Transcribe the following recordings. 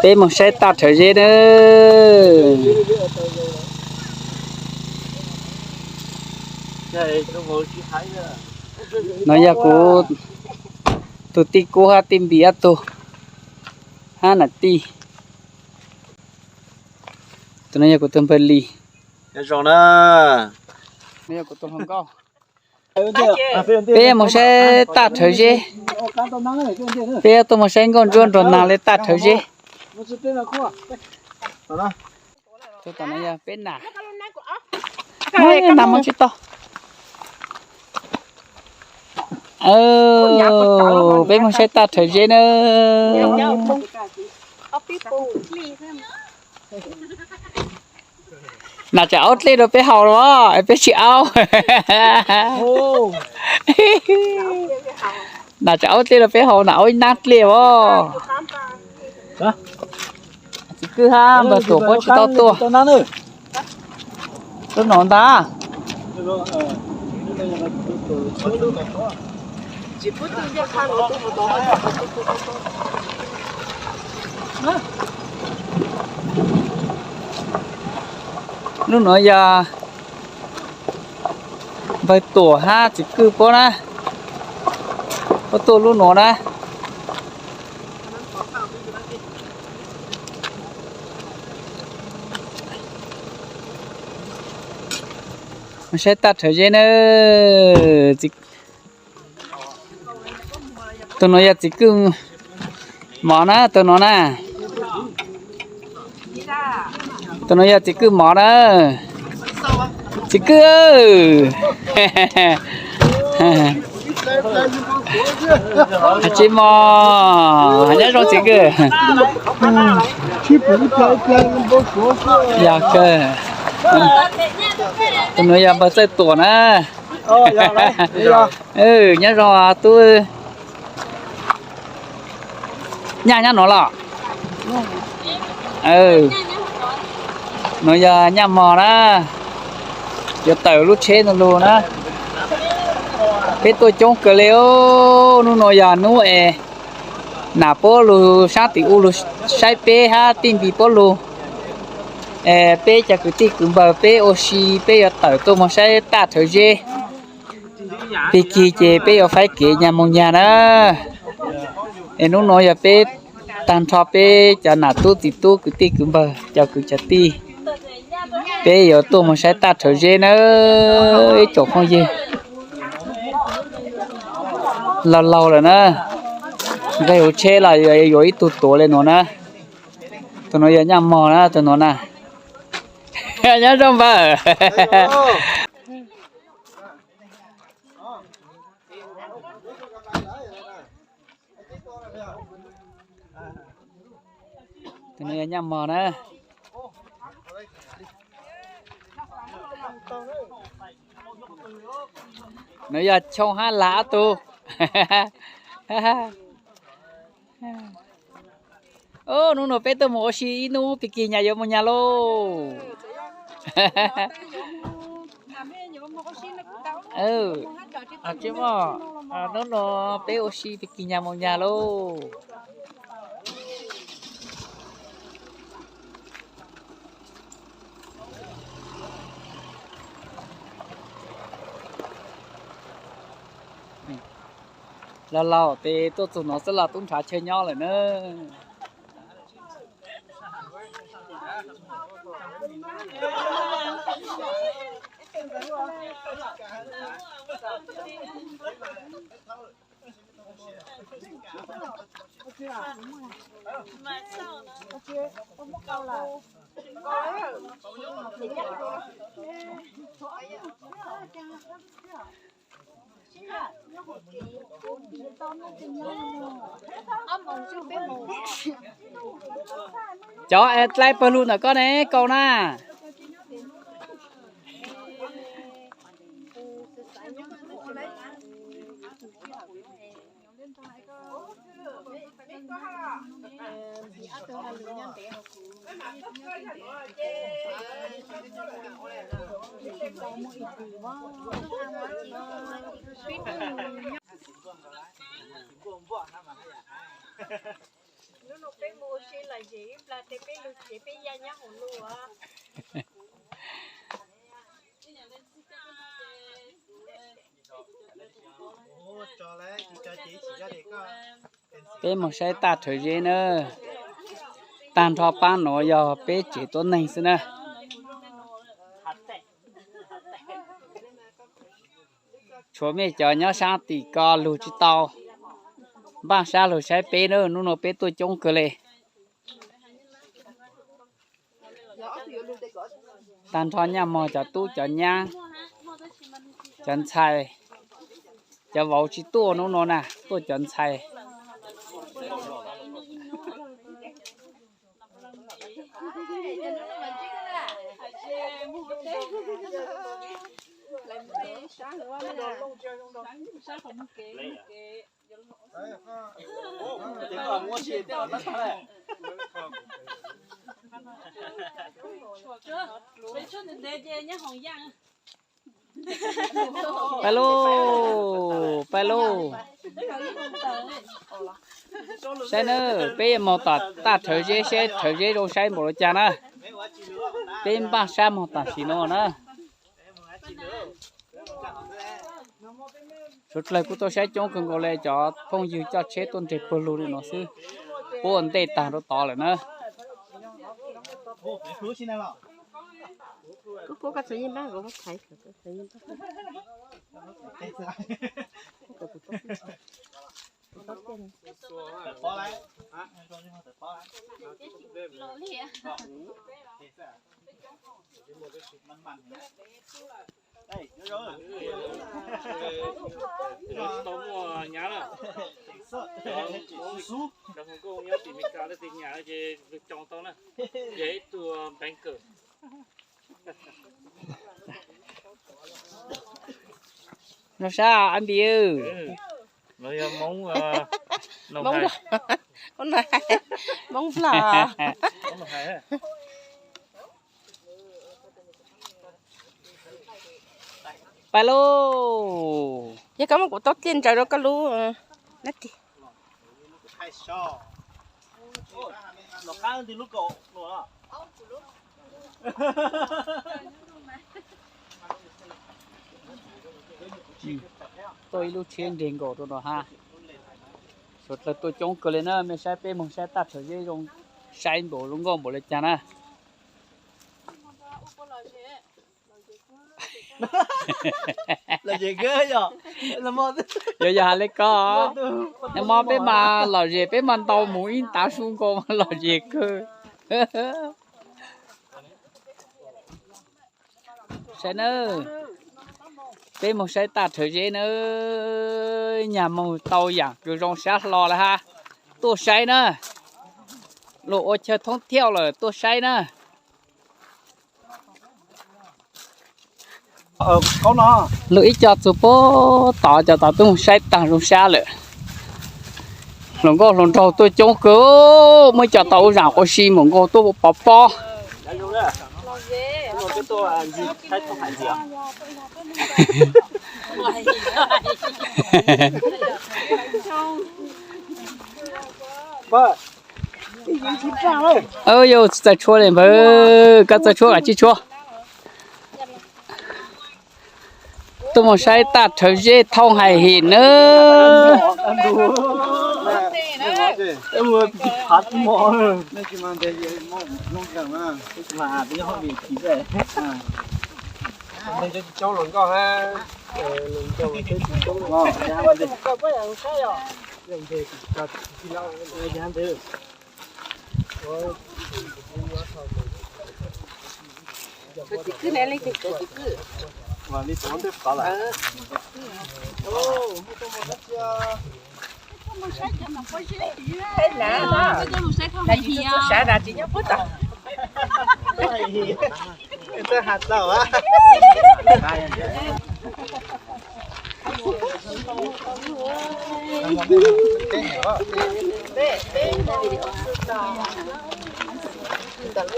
Peb mus saib taj rhawv zeb nawb. No yog kuv tus tij Kub hab tij Npis ob tug hab nam tij. Tus no yog kuv tus npawg Lis. Peb mus saib taj rhawv zeb. Peb tuaj mus saib nkauj ntsuab nrog nag le taj rhawv zeb. Peb nam, nam mus tsis tau. Peb mus saib taj rhawv zeb nawb. Nam tseem aub dlej rau peb haus los peb tsis aub. Nam tseem aub dlej rau peb haus, nam aub ib nab dlej os. Txiv Kwj hab npawg Tuam puab tsis tau tuaj. Tuaj no ntag. Lub nuav yog npawg Tuam hab Txiv Kwj puab na, puab tuaj lub nuav na. Saib taj rhawv zeb na. Tus nuav yog Txiv Kwj mov na, tus nuav na. Tus nuav yog Txiv Kwj mov na. Txiv Kwj, tsis mog, nyob zoo Txiv Kwj. Yog kawg. Tus nuav yog npawg Txawj Tuam na. Nyob zoo tub. Nyaj nyob nuav los? Nuav yog nyaj mog na. Yuav tawm lub tsheb no lug na. Peb tuaj coob kawg le os. Nub nuav yog nub es nam puab lug saab tim u lug saib peb hab tij Npis puab lug. Es peb cov kwv tij kwv npawg peb ua si peb yuav tawm tuaj moog saib taj rhawv zeb. Pig kig ces peb yuav faib kev nyag moog nyag na. Es nub nuav yog peb taag nrho peb cov nam tub txiv tub kwv tij kwv npawg cov kwv cov tij, peb yuav tuaj moog saib taj rhawv zeb na. Ib tsoom phooj ywg, laug laug lawm na, nqeg huv tsheb los yuav ib tug tuav le nuav na. Tus nuav yog nyaj mog na, tus nuav na. Nyob zoo npawg. Tus nuav yog nyaj mog na. Nuav yog Choo hab Lag ob tug. Nub nuav peb tuaj moog ua si ib nub pig kig nyag yuav moog nyag lauj. Tsis mog, nub nuav peb ua si pig kig nyag moog nyag lauj. Laug laug tes tuaj txug nuav xwb los tub nrhav chaw nyob lawm na. Cov dlai pawg lug ntawm koj ne, kaus na. Hnub no peb mus ua si lom zem ib plag, peb lug tsev peb ya nyob hauv lug. Peb mus saib taj rhawv zeb na. Tag nrho paab nuav yog peb tsev tuab neeg xwb na. Tshuav mej cov nyob saab tim ko lug tsi tau, npaaj sab lug saib peb na. Nub nua peb tuaj coob kawg le. Tag nrho nyaj mog cov tub cov nyaab, cov ntxhais, cov vauv tsi tuaj nub nua na, tuaj cov ntxhais. Pab lauj, pab lauj. Saib na, peb moog tom taj rhawv zeb saib rhawv zeb zoo saib npaum le caag na. Peb npaaj sab moog tam sim nuav na. Suav dlawg kuj tuaj saib coob kawg nkaus le, cov phooj ywg coj tsheb tuaj nres puag lug li nuav xwb. Puab ua ntej taag rau tod lawm na. Tau muaj nyab na. Cov Hmoob Koob nyob tim Meskas tej nyam ces lug coj tau na. Yog ib tug banker. Nov sab ab npis. Hmoob Nplog. Pab lauj. Yog koj muab kuv tau tiaj ntsaws rau koj lub na ti. Tuaj ib lub tsheb nres nkaus rau no hab. Suav dlawg tuaj coob kawg le na, mej saib peb moog saib taj rhawv zeb zoo saib npaum zoo nkauj npaum le caag na. Yog, yog has le ko, nag mo peb mas lom zem peb mas ntaus mus ib ntav su nkaus mas lom zem kawg. Saib na, peb moog saib taj rhawv zeb na, nyag moog tau yaam kws zoo sab hlo le hab, tuaj saib na, luag ua chaw thoob thiauj lawm tuaj saib na. Lug ib co txug puag tod, cov tod twb moog saib taag zoo sab lawm. Hluas nkauj hluas nraug tuaj coob kawg, muaj ib co tau ua zaam ua si npaum nkaus tuaj pov pob. Yog tsi txawj tshuab le npawg, koj txawj tshuab kav tsij tshuab. Tuaj moog saib taj rhawv zeb thooj hais him nawb.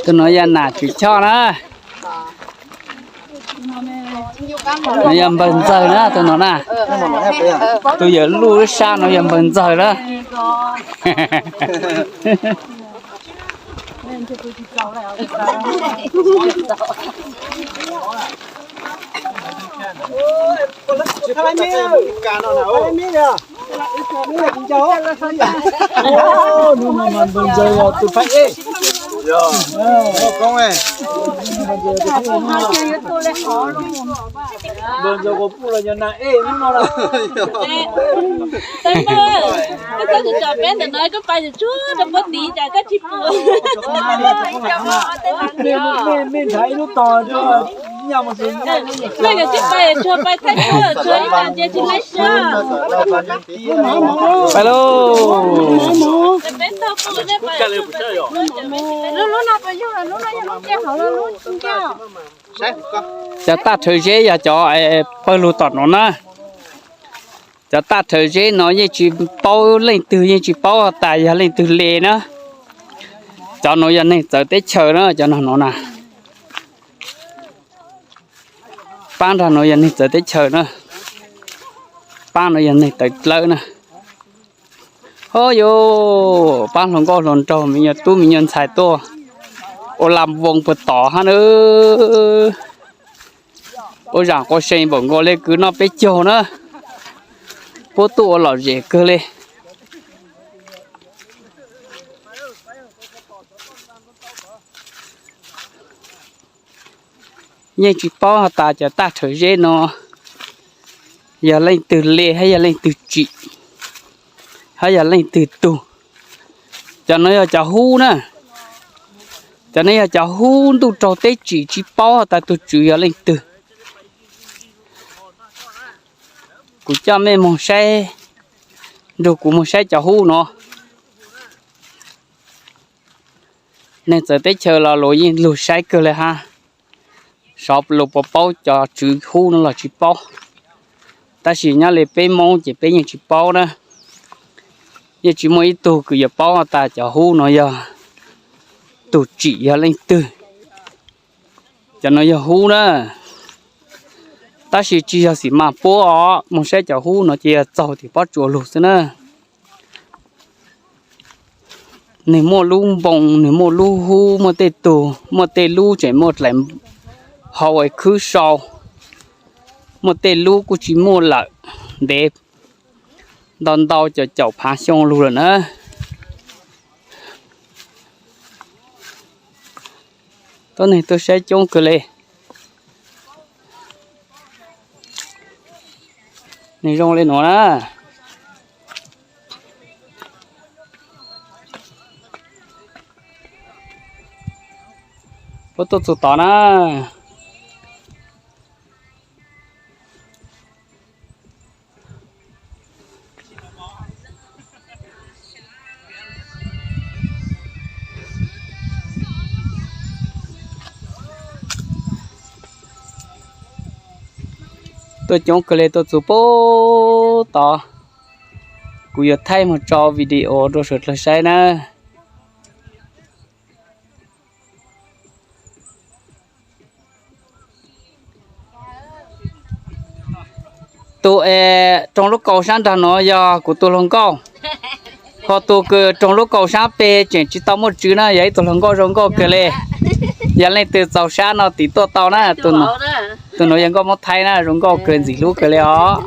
Tug nuav yog nam tswv choj na. No yog npawg ntxawg na, tus no na. Tus yawg luj lub sab no yog npawg ntxawg na. Koj txhob txhawj, peb ntawm no koj pais tsuag rau puag tid cas koj tsis pom. Nej kav tsij pais tsuag, pais thaij tsuag tsuag ib yam ntsia tsis laib siab. Pais lauj. Cov taj rhawv zeb yog cov pawg lug tom no na. Cov taj rhawv zeb no yeej tsis paub leej twg, yeej tsis paub tas yog leej twg li na. Cov no yog neeg txawv teb chaws na, cov no no na. Pab nrag no yog neeg txawv teb chaws na. Pab no yog neeg tawv dlawb na. Ho yuv, pab hluas nkauj hluas nraug me nyuam tub me nyuam ntxhais tuaj ua lam voos puag tod hab na. Ua zam quas sees npaum nkaus li kwv noj peb caug na. Puab tuaj ua lom zem kawg li. Yeej tsis paub has tas cov taj rhawv zeb no yog leej twg li hab yog leej twg tsim, hab yog leej twg tug. Cov no yog cov hub na. Cov no yog cov hub ntuj raug teb tsim, tsis paub has tas tug tswv yog leej twg. Kuv coj mej moog saib, nrug kuv moog saib cov hub no. Neeg txawv teb chaws los luag yeej lug saib kawg li hab. Xyov luag puas paub cov tswv hub no los tsis paub. Tab sis nyob li peb Moob ces peb yeej tsis paub na. Yeej tsis muaj ib tug kws yuav paub tas cov hub no yog tug tsim yog leej twg. Cov no yog hub na. Tab sis tsis yog xim mas puab os, moog saib cov hub no ces yog txaug tim pob tsuas lug xwb na. Nwg muaj lub npoo, nwg muaj lub hub, muaj tej tug, muaj tej lub tseem muaj dlaim hau es khwb sau, muaj tej lub kuj tsis muaj lawm, ntev ntau ntau caum caum phav xyoo lug lawm na. Tuab neeg tuaj saib coob kawg li. Nws zoo li nuav na. Puab tuaj txug tod na. Tuaj coob kawg li, tuaj txug puag tod. Kuv yuav thaij moog tso video rua suav dlawg saib na. Tus es roog lub kaus sab nraag nuav yog kuv tus hluas nkauj, ho tus kws roog lub kaus sab peg tseem tsis tau muaj tswv na yog ib tug hluas nkauj zoo nkauj kawg li. Yog leej twg txaus sab no tiv tuaj tau na. Tus nuav yog nkauj Moob Thaib na, zoo nkauj kawg, ntxim hlub kawg li os.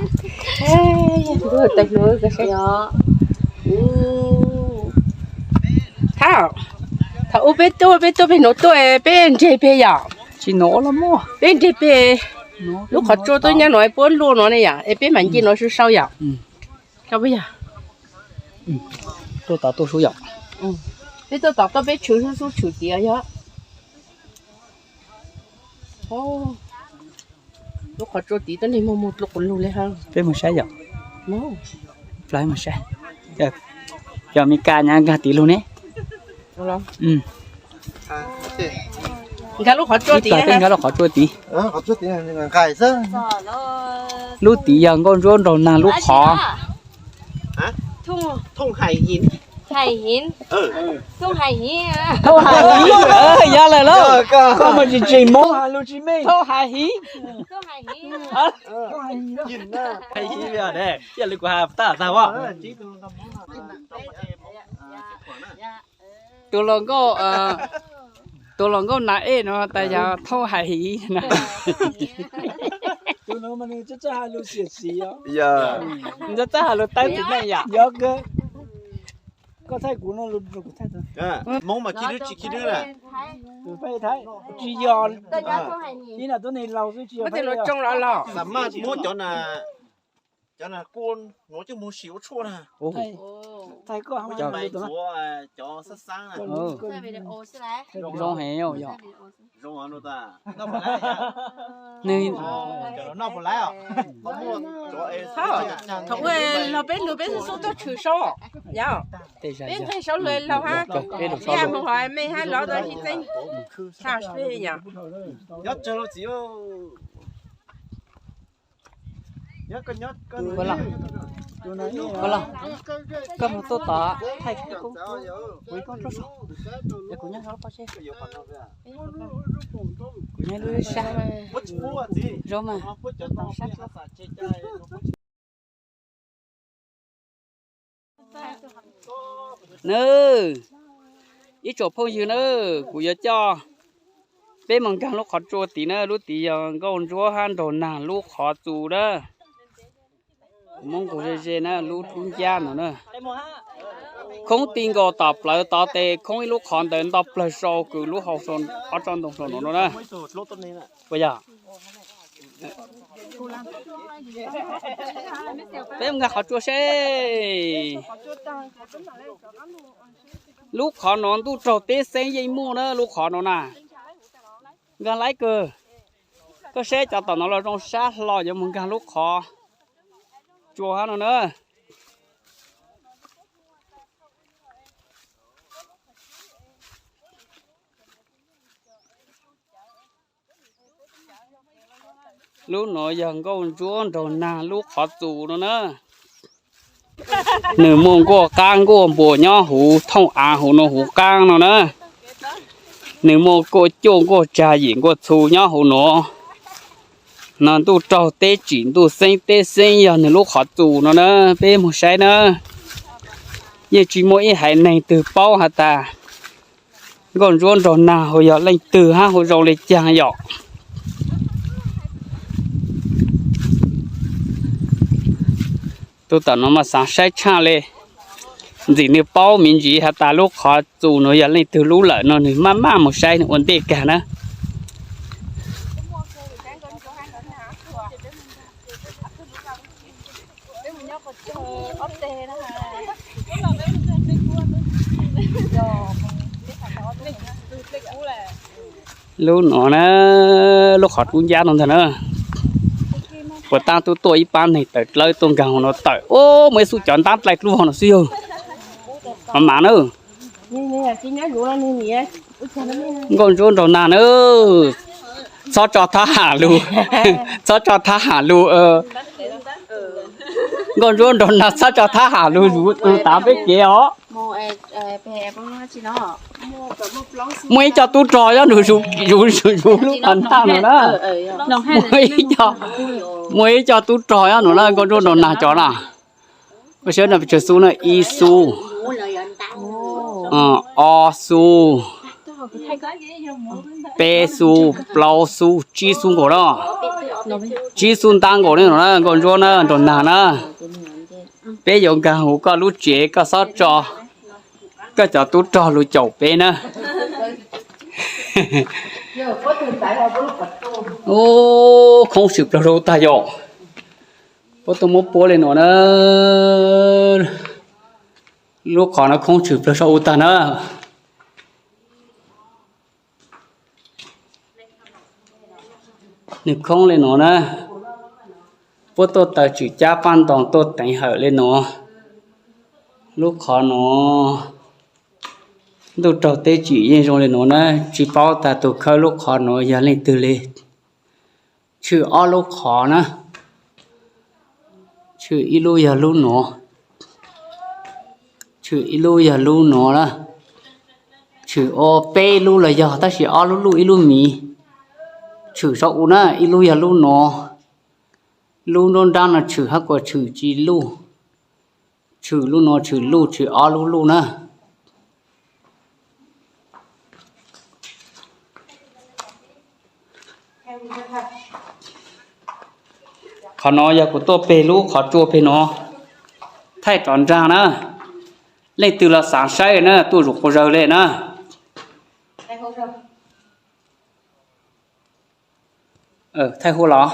Thaum ub peb tuaj, peb tuaj peg nuav tuaj, peb nres peg yom? Tsis nuav los muaj. Peb nres peg lub qhov tsua tuaj nyab nuav puab luaj nuav ne yom, es peb mam nce nuav sau sau yom? Yog puas yog? Tuaj tod tuaj sub yom. Peb tuaj tod tuaj peb tshwm sub sub tshwm tias yog. Lub qhov tsua tid tuab neeg muaj muag dlua quas lug li hab. Peb mus saib yom. Peb mus saib. Cov Amelikas nyav nkag tid lug ne. Nkag lub qhov tsua tid. Peb nkag lub qhov tsua tid. Lub tid yog nkauj ntsuab nraug naag lub qhov. Hais hiv. Thauj hais hiv. Thauj hais hiv. Yog lawm lauj. Koj mas tsis tsis Hmoob hais lus tsis meej. Thauj hais hiv. Hais hiv, yog li kuv hais tag tag as. Tus hluas nkauj, tus hluas nkauj nas ej no tas yog thauj hais hiv na. Tus no mas nws txawj txawj hais lus xiam xiv os. Nws txawj txawj hais lus tawb txiv neej yom. Koj thaij kuv no, kuv thaij. Hmoob mas khib dwb tsis khib dwb na. Tsis yog, ib no tuab neeg laus xwb tsis yog. Muab cov na, cov na kuj nuav coj moog sim ua tshuaj na. Thaij koj, cov xab xaab na. Zoo heev yom. Thaum ub los peb lug peb xub xub tuaj tshwm sau, yog peb nqeg sau lug laug hab, peb moog hov mej hab lov tau tsis txeeb tshaj seb yog. Koj moog tuaj tom thaij kuv, kuv ib koob rua saum, kuv nyob rua koj seb. Kuv nyob lub sab, zoo mas, sab. Nawb, ib tsoom phooj ywg nawb, kuv yuav coj peb moog nkaag lub qhov tsua tid na, lub tid yog Nkauj Ntsuab hab Nraug Nag lub qhov txus na. Kuv muab nqus ze ze na, lub dub ncab no na. Khoob ti nkaus tom plawv tod tes khoob ib lub qhov ntawd nto plawg sau kws lub hau, ob tsob ntoo sau no na. Puas yog? Peb mus nkaag qhov tsua seb. Lub qhov no ntuj raug teb xeeb yeej muaj na, lub qhov no na. Nkaag laib kawg. Koj saib cov tom no los zoo sab hlo, yuav mus nkaag lub qhov tsua hab no na. Lub nuav yog Nkauj Ntsuab Nraug Nag lub qhov txus no na. Nws muaj nkuaj qaab nkuaj npuas nyob huv thooj av huv nuav huv qaab no na. Nws muaj nkuaj cuaj nkuaj tsag yim nkuaj txhu nyob huv nuav. No ntuj raug teb tsim ntuj xeeb teb xeeb yog nws lub qhov txus no na, peb moog saib na. Yeej tsis muaj ib haiv neeg twg paub has tas Nkauj Ntsuab Nraug Nag hu yog leej twg hab hu zoo le caag yom. Tug tom no mas xaav saib tshaaj le, ntxim nwg paub me ntsis has tas lub qhov txus nuav yog leej twg lub lawm no, nwg maj maj mus saib nwg ua ntej kag na. Lub nuav na, lub qhov dub ncab no ntag na. Puas taab tub tuaj ib paab neeg tawm dlawb tuaj nkaag huv no tawm, muaj ib xub cov ntaab dlaij dlub huv no xwb yog. Maam na, Nkauj Ntsuab Nraug Nag na, txhob tso thab ham lug, txhob tso thab ham lug. Nkauj Ntsuab Nraug Nag txhob tso thab ham lug, yus tav peb kev os. Muaj ib co tub rog nyob nrug yus, yus lub pas ntaj no na. Muaj ib co tub rog nyob no na, Nkauj Ntsuab Nraug Nag cov na. Koj saib no, pes tsawg xub na, ib xub, ob xub, peb xub, plaub xub, tsib xub nkaus na. Tsib xub ntab nkaus li no na, Nkauj Ntsuab na, Nraug Nag na. Peb yuav nkaag huv koj lub tsev, koj txhob tso koj cov tub rog lug caum peb na. Ub, khoob swm plaws rau tag yom. Puab tuaj muab puab li no na. Lub qhov no khoob swm plaws rau tag na. Nws khoob li no na. Puab tuaj taws tswm cab paj ntoos tuaj teev hawm li no. Lub qhov no ntuj raug teb tsim yeej zoo li no na, tsis paub tas tus khawb lub qhov nuav yog leej twg li. Tshwj ob lub qhov na, tshwj ib lub yog lub nuav. Tshwm ib lub yog lub no na. Tshwm ob peb lub los yog, tab sis ob lub luj ib lub miv. Tshwm saum u na, ib lub yog lub no. Lub nruab nrab no tshwm hab kuas tshwm tsis luj. Tshwm lub no tshwm luj, tshwm ob lub luj na. Qhov no yog kuv tuaj peg lub qhov tsua peg no, thaij rov nraag na. Leej twg los xaav saib na, tuaj zuj quas zawg le na. Thaij huv los?